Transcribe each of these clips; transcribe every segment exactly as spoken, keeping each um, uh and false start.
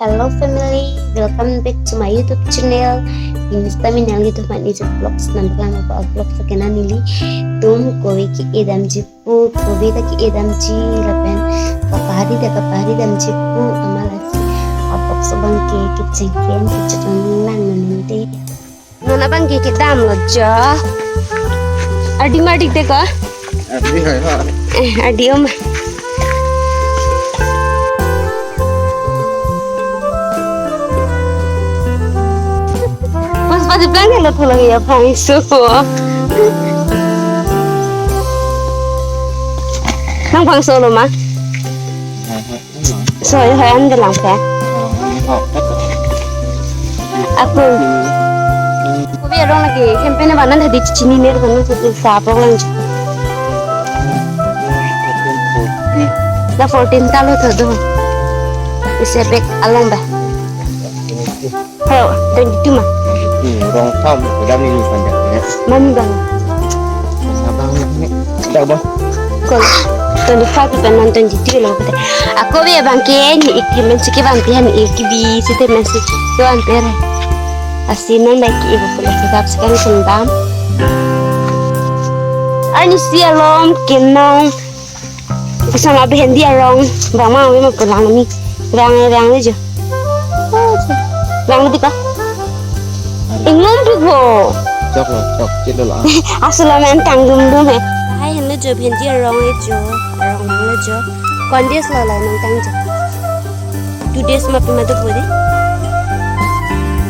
Hello family, welcome back to my YouTube channel. Pini seta pini nanglitum aphan YouTube vlogs nangpaklang, ako vlogs ke neli tum kove ke-e damji pu, kove ta ke-e damji lapen kapari ta kapari damji pu, amat lasi a-vlogs abang ke kecheng pen kechot lang nangji. Non abang ke kedam lo jo. Ardi ma ardi de ko? Ardi hai ha. Eh, ardi om. Mas pati bang lo pulang ya bang so. Nang bang so lo ma? Hai, hai. So, ya, hai, an de lang phe. Ako. Kove arong lake, campaign banan hadi chinine banan hadi sa prok lang. Na fourteen ta lo tho do. Isi bag along ba. Ho, twenty-two ma. Hmm, rong tam, kedam ini pandang ya. Mami bang. Sabang ini. Sudah bang. Kol. Twenty-five pen non twenty-two lo kete. Ako bi abang ke ne-ik themen si kevan pi, ne-ik bi si themen si kevan pi re. Lasi non baik ke ibu pulo tetap sekan sendam. Arnisi alom kenong. Kesama bhendi arong, bang ma, ma pulang mi. Bang, bang le jo. Bang le di ka. Inglong tu bo. Chok lo, chok, chit lo la. Asal main tang dum dum he. Hai, henlo jo bhendi arong le jo. Arong bang le jo. Kondis lo la nang tang jo. Two days ma pima do podi.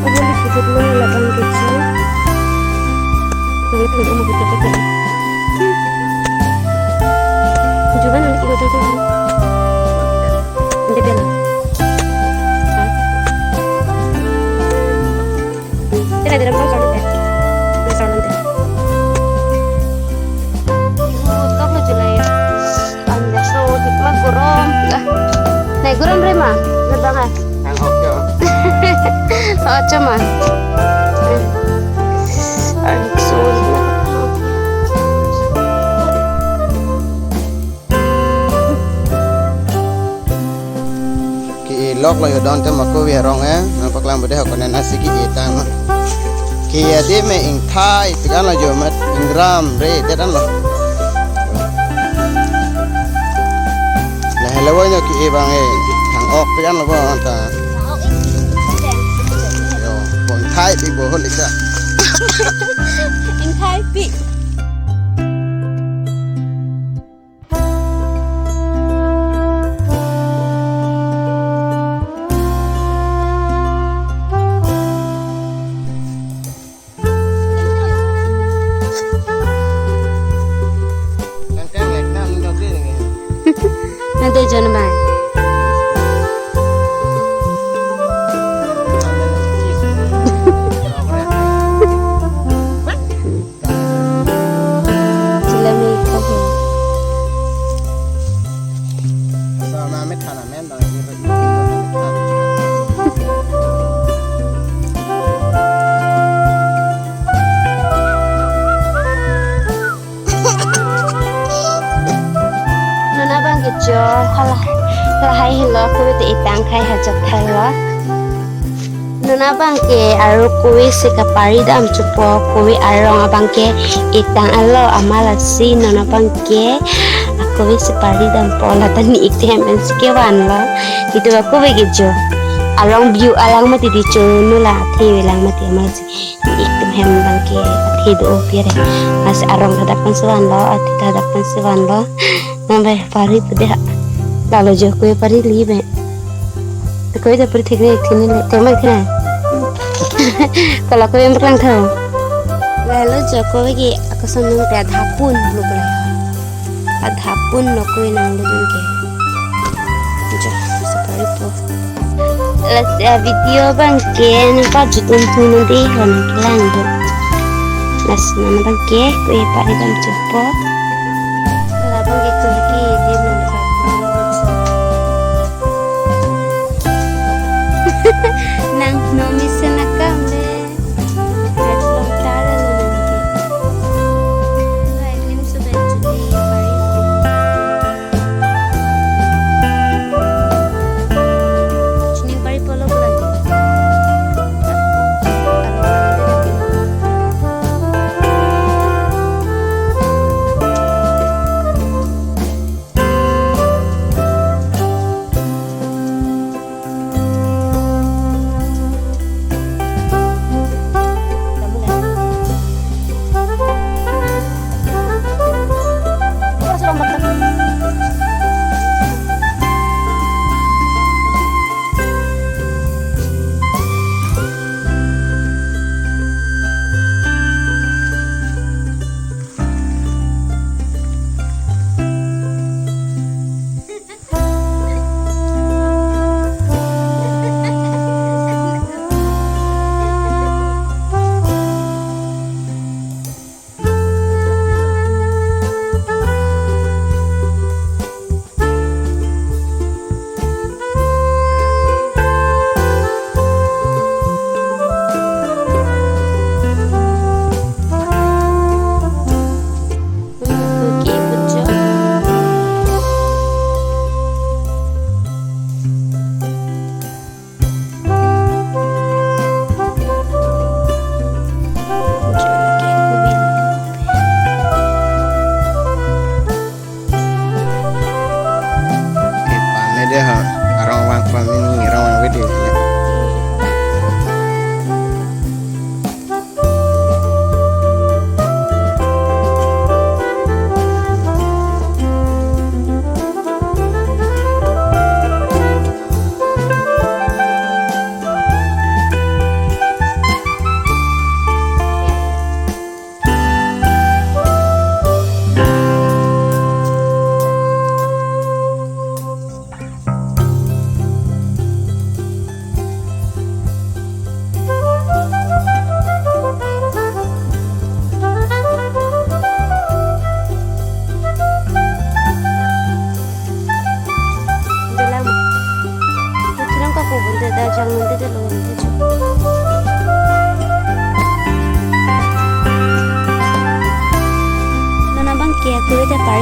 Abo ni putut lo la bang ke si. Nang putut lo ma putut lo. Juban nang ikut tu. Inde bela. Tena dira pang kalu teh. Masalah teh. Tok lo July. Anda so ma gorom. Nai gorom re ma. Lebang ah. Ang oke. Ocho ma. Ang so. Ke-e lok lo yo don te ma kove arong eh, nangpaklang bede ho kone nasi ke-e tang. Ke-e ade me ingthai pikan lo jo mat ingram re te dan lo. La hello wo no ke-e bang eh, thang ok pikan lo bo anta. Yo, bo ingthai pi bo hol isa. Ingthai pi. Nanti jangan main. Sila me kahe. Sama me thana me bang. Non abang ke jo hala, lahai helo kove te-e tang khai ha jok thai lo. Non abang ke aro kove si kapari dam chupo, kove arong abang ke-e tang alo, amat lasi non abang ke akove si pari dampo, la ta ne-ik themen si kevan lo. Itum akove ke jo arong view alang mati di cho nu la the lang mati amat lasi ne-ik atum hem abang ke athe do-o pi re. Mas arong ta dak pen si van lo, athe ta dak pen si van lo. Nang bai pari pu de ha. Lalo jo kove pari li be. Kove ta pari thik ne thik ne thik mai thik na. Kala kove paklang tha. Lalo jo kove ke ako sonung pe adha pun lo kala. Adha pun lo kove nang lo dun ke. Jo, sapari po. Lasi a-video abang ke nangpajut un thu nang di ho nangkelang do. Lasi non abang ke kove pari dam chupo. Labang ke kove ke di nang pajut. Nang nomi sena kam le. Nang long tare lo nang ke. Nang lim so ben juni pari. Chuning pari polo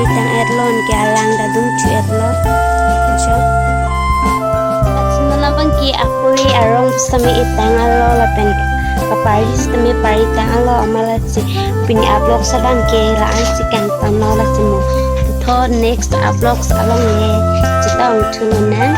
Tang-etlo, anke alang ta dungthu-etlo. Cho. Asin nona abang ke akuri arong sitame etang-etlo lapen kapari sitame paritang-etlo, amat lasi pini a-vlogs abang ke la-an si kangtonlo, lasi mo tho next a-vlogs along le chetongthu lonang.